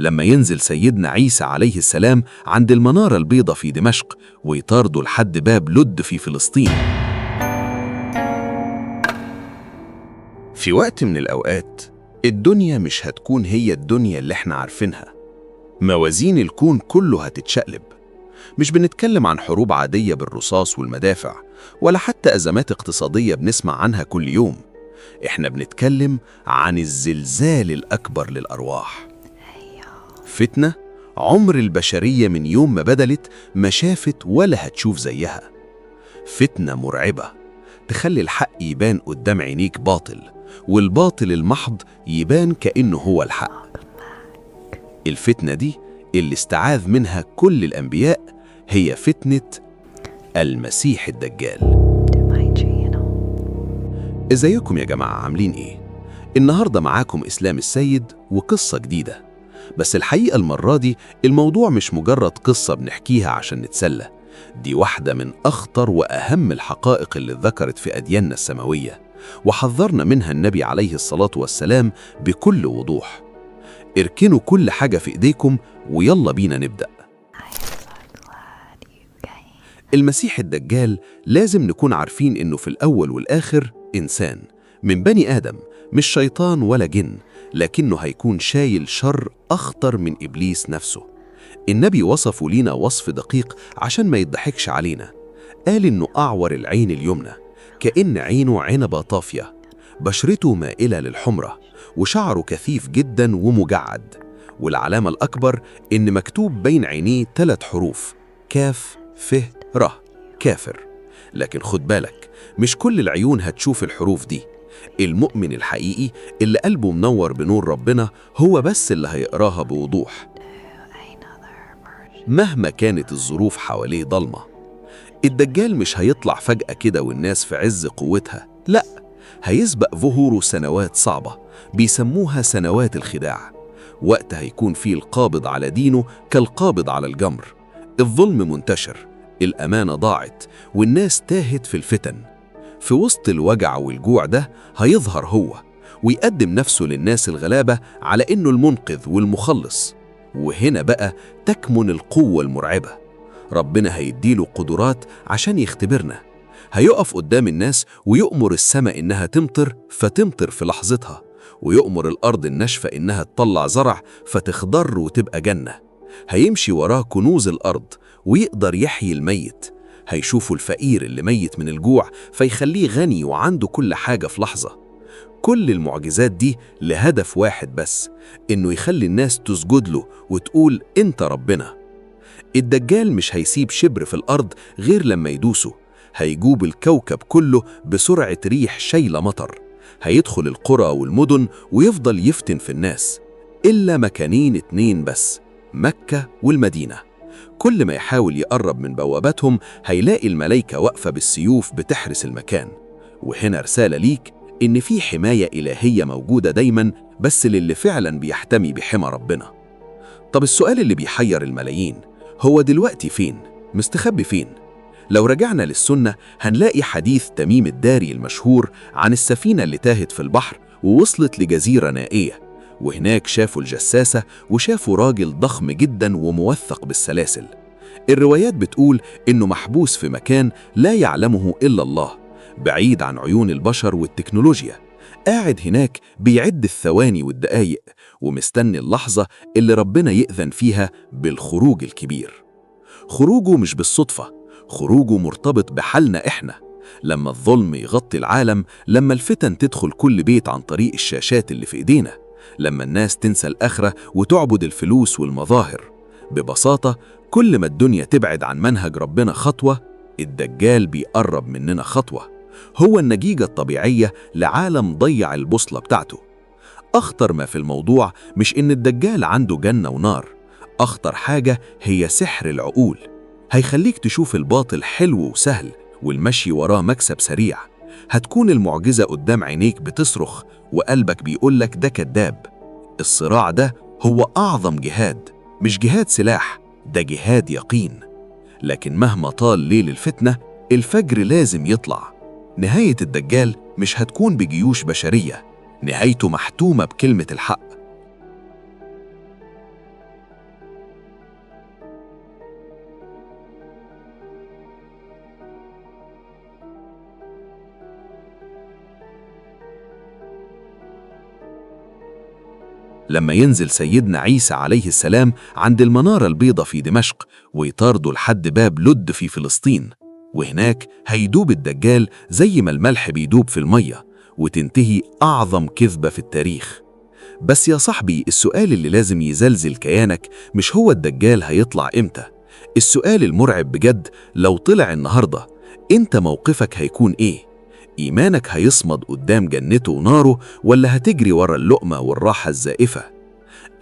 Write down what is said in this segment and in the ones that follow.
لما ينزل سيدنا عيسى عليه السلام عند المنارة البيضاء في دمشق ويطارده لحد باب لد في فلسطين. في وقت من الأوقات الدنيا مش هتكون هي الدنيا اللي احنا عارفينها. موازين الكون كله هتتشقلب. مش بنتكلم عن حروب عادية بالرصاص والمدافع، ولا حتى أزمات اقتصادية بنسمع عنها كل يوم. احنا بنتكلم عن الزلزال الأكبر للأرواح. فتنة عمر البشرية من يوم ما بدلت ما شافت ولا هتشوف زيها. فتنة مرعبة تخلي الحق يبان قدام عينيك باطل، والباطل المحض يبان كأنه هو الحق. الفتنة دي اللي استعاذ منها كل الأنبياء هي فتنة المسيح الدجال. to my channel. ازيكم يا جماعة، عاملين ايه؟ النهاردة معاكم إسلام السيد وقصة جديدة. بس الحقيقة المرة دي الموضوع مش مجرد قصة بنحكيها عشان نتسلى، دي واحدة من أخطر وأهم الحقائق اللي اتذكرت في أدياننا السماوية، وحذرنا منها النبي عليه الصلاة والسلام بكل وضوح. اركنوا كل حاجة في إيديكم ويلا بينا نبدأ. I am so glad you came. المسيح الدجال لازم نكون عارفين إنه في الأول والآخر إنسان من بني آدم، مش شيطان ولا جن، لكنه هيكون شايل شر أخطر من إبليس نفسه. النبي وصفه لينا وصف دقيق عشان ما يضحكش علينا. قال إنه أعور العين اليمنى، كأن عينه عنبة طافية، بشرته مائلة للحمرة، وشعره كثيف جدا ومجعد. والعلامة الأكبر إن مكتوب بين عينيه 3 حروف: كاف ف ر، كافر. لكن خد بالك، مش كل العيون هتشوف الحروف دي. المؤمن الحقيقي اللي قلبه منور بنور ربنا هو بس اللي هيقراها بوضوح، To another version. مهما كانت الظروف حواليه ضلمة. الدجال مش هيطلع فجأة كده والناس في عز قوتها، لا، هيسبق ظهوره سنوات صعبة بيسموها سنوات الخداع. وقت هيكون فيه القابض على دينه كالقابض على الجمر. الظلم منتشر، الأمانة ضاعت، والناس تاهت في الفتن. في وسط الوجع والجوع ده هيظهر هو ويقدم نفسه للناس الغلابة على إنه المنقذ والمخلص. وهنا بقى تكمن القوة المرعبة. ربنا هيديله قدرات عشان يختبرنا. هيقف قدام الناس ويؤمر السماء إنها تمطر فتمطر في لحظتها، ويؤمر الأرض الناشفة إنها تطلع زرع فتخضر وتبقى جنة. هيمشي وراه كنوز الأرض ويقدر يحيي الميت. هيشوفوا الفقير اللي ميت من الجوع فيخليه غني وعنده كل حاجة في لحظة. كل المعجزات دي لهدف واحد بس، إنه يخلي الناس تسجد له وتقول أنت ربنا. الدجال مش هيسيب شبر في الأرض غير لما يدوسه. هيجوب الكوكب كله بسرعة ريح شايلة مطر. هيدخل القرى والمدن ويفضل يفتن في الناس، إلا مكانين 2 بس، مكة والمدينة. كل ما يحاول يقرب من بواباتهم هيلاقي الملايكة واقفة بالسيوف بتحرس المكان. وهنا رسالة ليك إن في حماية إلهية موجودة دايما، بس للي فعلا بيحتمي بحمى ربنا. طب السؤال اللي بيحير الملايين، هو دلوقتي فين؟ مستخبي فين؟ لو رجعنا للسنة هنلاقي حديث تميم الداري المشهور عن السفينة اللي تاهت في البحر ووصلت لجزيرة نائية، وهناك شافوا الجساسة وشافوا راجل ضخم جدا وموثق بالسلاسل. الروايات بتقول إنه محبوس في مكان لا يعلمه إلا الله، بعيد عن عيون البشر والتكنولوجيا، قاعد هناك بيعد الثواني والدقايق ومستني اللحظة اللي ربنا يأذن فيها بالخروج الكبير. خروجه مش بالصدفة، خروجه مرتبط بحالنا إحنا. لما الظلم يغطي العالم، لما الفتن تدخل كل بيت عن طريق الشاشات اللي في إيدينا، لما الناس تنسى الآخرة وتعبد الفلوس والمظاهر. ببساطة كل ما الدنيا تبعد عن منهج ربنا خطوة، الدجال بيقرب مننا خطوة. هو النتيجة الطبيعية لعالم ضيع البوصلة بتاعته. أخطر ما في الموضوع مش إن الدجال عنده جنة ونار، أخطر حاجة هي سحر العقول. هيخليك تشوف الباطل حلو وسهل والمشي وراه مكسب سريع. هتكون المعجزة قدام عينيك بتصرخ وقلبك بيقولك ده كذاب. الصراع ده هو أعظم جهاد، مش جهاد سلاح، ده جهاد يقين. لكن مهما طال ليل الفتنة، الفجر لازم يطلع. نهاية الدجال مش هتكون بجيوش بشرية، نهايته محتومة بكلمة الحق. لما ينزل سيدنا عيسى عليه السلام عند المنارة البيضاء في دمشق ويطارده لحد باب لد في فلسطين، وهناك هيدوب الدجال زي ما الملح بيدوب في المية، وتنتهي أعظم كذبة في التاريخ. بس يا صاحبي، السؤال اللي لازم يزلزل كيانك مش هو الدجال هيطلع إمتى. السؤال المرعب بجد، لو طلع النهاردة، انت موقفك هيكون ايه؟ إيمانك هيصمد قدام جنته وناره، ولا هتجري ورا اللقمة والراحة الزائفة؟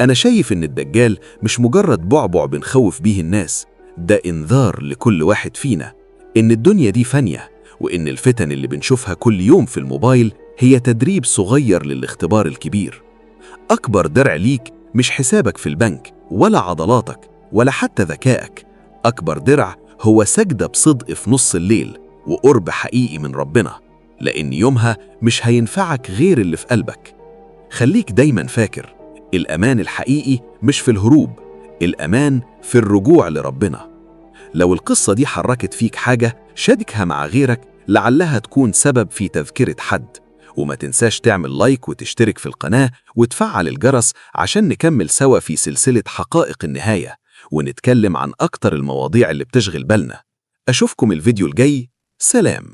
أنا شايف إن الدجال مش مجرد بعبع بنخوف بيه الناس، ده إنذار لكل واحد فينا إن الدنيا دي فانية، وإن الفتن اللي بنشوفها كل يوم في الموبايل هي تدريب صغير للاختبار الكبير. أكبر درع ليك مش حسابك في البنك، ولا عضلاتك، ولا حتى ذكائك. أكبر درع هو سجدة بصدق في نص الليل وقرب حقيقي من ربنا، لأن يومها مش هينفعك غير اللي في قلبك. خليك دايما فاكر، الأمان الحقيقي مش في الهروب، الأمان في الرجوع لربنا. لو القصة دي حركت فيك حاجة، شاركها مع غيرك لعلها تكون سبب في تذكرة حد. وما تنساش تعمل لايك وتشترك في القناة وتفعل الجرس عشان نكمل سوا في سلسلة حقائق النهاية، ونتكلم عن أكتر المواضيع اللي بتشغل بالنا. أشوفكم الفيديو الجاي، سلام.